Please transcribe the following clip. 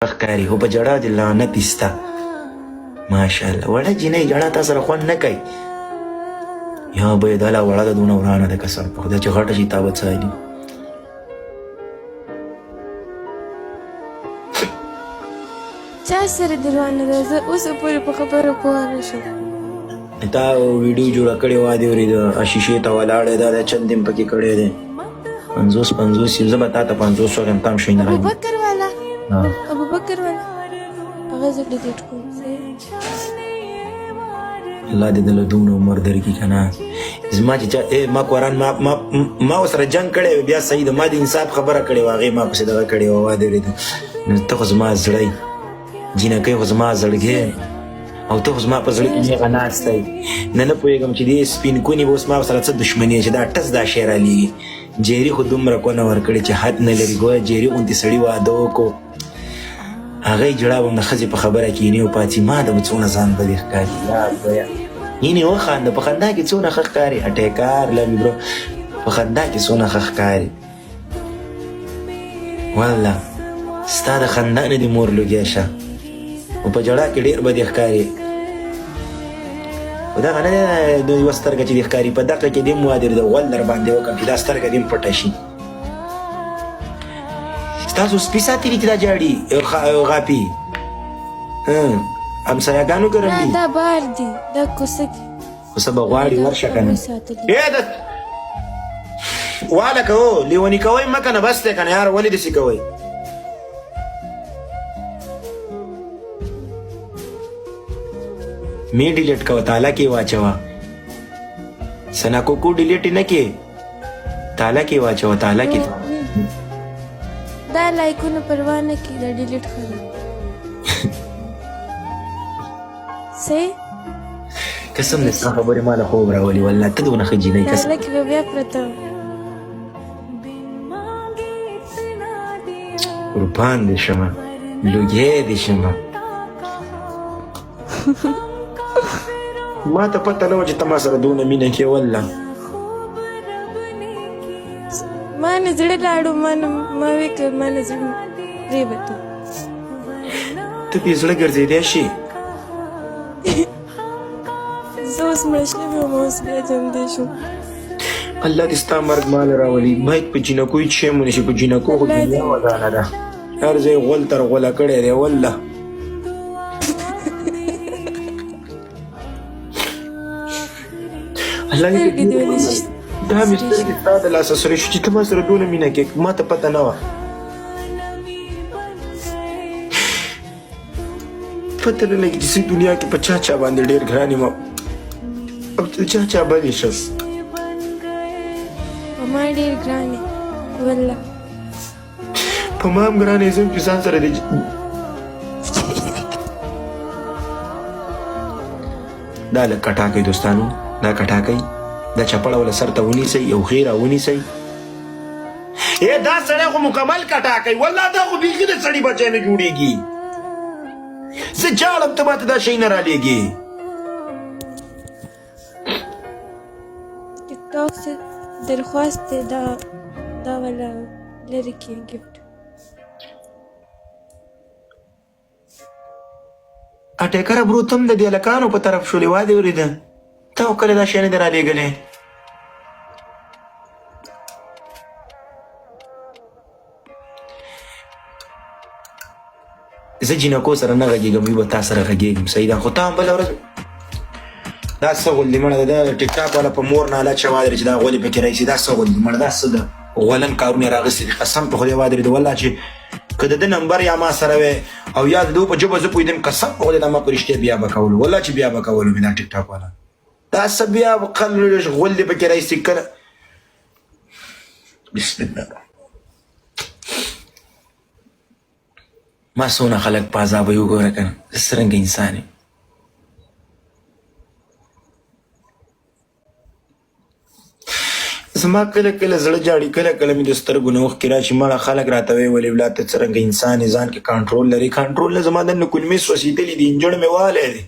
ښکاري خو په جړا دې لعنت ایسته. ماشاءالله وړه جینۍ جړا تا سره خوند نه کوي. یا به یې دا لا وړه ده دونه ورانه ده قسم په خدای چې غټه شي تا به څه علي. چا سره دې روانه ده؟ زه اوس پورې په خبره پوه نه شوم. تا ویډیو جوړه کړې وه دې ورېده شیشې ته ولاړې ده دا چند دې پکې کړی دی. 50 50 زه به تا ته 50 ورکړم تا هم شی نه راوړم. ابوبکر والا ابوبکر والا هغه زه ډیلیټ کوم. الله دې دله دومره عمر درکړي که نه زما چې چا ما قرآن ما ما ما ورسره جنګ کړی وي بیا صحیح ده ما د انصاف خبره کړې وه هغې ما پسې دغه کړې وه وادې ورېده نو ته خو زما زړه یې جینکۍ خو زما زړګی او ته خو زما په زړه کې نېغه ناسته یې. نه نه پوهېږم چې دې سپین کوني به اوس ما سره څه دښمني چې دا ټس دا شی رالیږي. جیري خو دومره کونه ورکړې چې حد نه لري. ګوره جیري غوندې سړي واده وکړو هغه یې جړا به هم د ښځې په خبره کښېني او پاڅي. ما ته به څونه ځان بدې ښکاري یا خدایه. هینې وخانده په خندا کې څونه ښه ښکاري. اټیکار لو یو برو په خندا کې څونه ښه ښکاري. والله ستا د خندا نه دې مور لوګی شه او په ژړا کې ډېر بدې ښکاري. خو دغه نه د یوه سترګه چې دې ښکاري په دقه کې دې هم وادر د غول در باندې وکړم چې دا سترګه دې هم پټه شي. ستاسو سپي ساتلي چې دا جاړي غاپي همسایهګانو ګرم دي. دا بار دي دا کوڅه کې خو څه به غواړي ورشه که نه ای د واله کوو لیوني کوئ مه که نه بس دی که نه یار ولې داسې کوئ می ډیلیټ کوه تاله کې واچوه سنا کوکو ډیلیټ نه کې تاله کې واچوه تاله کې دا لایکونه پروا نه کې دا ډیلیټ خره صحیح قسم دې ستا خبرې ما له خوب راولي والله ته دونه ښه جینۍ قسم تاله کې به بیا پرته وم. قربان دې شمه لوګی دې شمه ما ته پته نه وه چې ته ما سره دونه مینه کې والله ما نه زړه لاړو ما نه ما وی که ما نه زړه پرېوتو. ته بې زړه ګرځېدی شې؟ زه اوس مړه شوې وم اوس بیا ژوندۍ شوم. الله دې ستا مرګ مال راولي. باید په جینکو هېڅ شی مو نشي په جینکو خو دنیا ودانه ده هر ځای غول تر غوله کړی دی والله. الله دې دا مې سترګې ستا د لاسه سرې شو چې ته ما سره دونه مینه کې ما ته پته نه وه. پته نه لګي چې دنیا کې په چا چا باندې ډېر ګران یم او چې چا چا بلې شم. په ما ډېر ګران یې والله. په ما هم ګران یې زه هم چې ځان سره دې دا لږ کټا کوي دوستانو دا کټا کوي دا چپړه ولا سر ته ونیسئ یو خیر ونیسئ. اے دا سړی خو مکمل کټا کوي والله دا خو بیخي د سړي بچی نه جوړیږي. زه جاړم ته ماته دا شی نه رالیږي. ټیک ټاک سے درخواست دی دا دا والا لرې کې ګفټ. اټیکره برو تم د دې هلکانو په طرف شولې وا دې ورېده تا خو کله دا شی نه دی رالیږلی. زه جینکو سره نه غږېږم وي به تا سره غږېږم صحیح ده خو تا هم بله ورځ دا څه غول دي مړه دا ټیک ټاک والا په مور ناله چه وادرې چې دا غولې پکې راشي دا څه غول دي مړه دا څه ده غولن کارونه راغستي دي قسم په خدای وادرې ده والله چې که د ده نمبر یا ما سره وی او یا د ده په ژبه زه پوهېدم قسم په خدای دا ما په رښتیا بیا به کولو والله چې بیا به کولو مې دا ټیک ټاک والا دا څه بیا قل غول دې پکې راایستي کله بسم الله ما څونه خلک په عذابوي وګوره که نه زه څرنګه انسان یم. زما کله کله زړه جاړي کله کله مې د سترګو نه اوښکې راشي مړه خلک راته وایي ولې ولا ته څرنګه انسان یې ځان کې کنټرول لري کنټرول نه زما دننه کولمې سوځېدلې دي انجړ مې والی دی.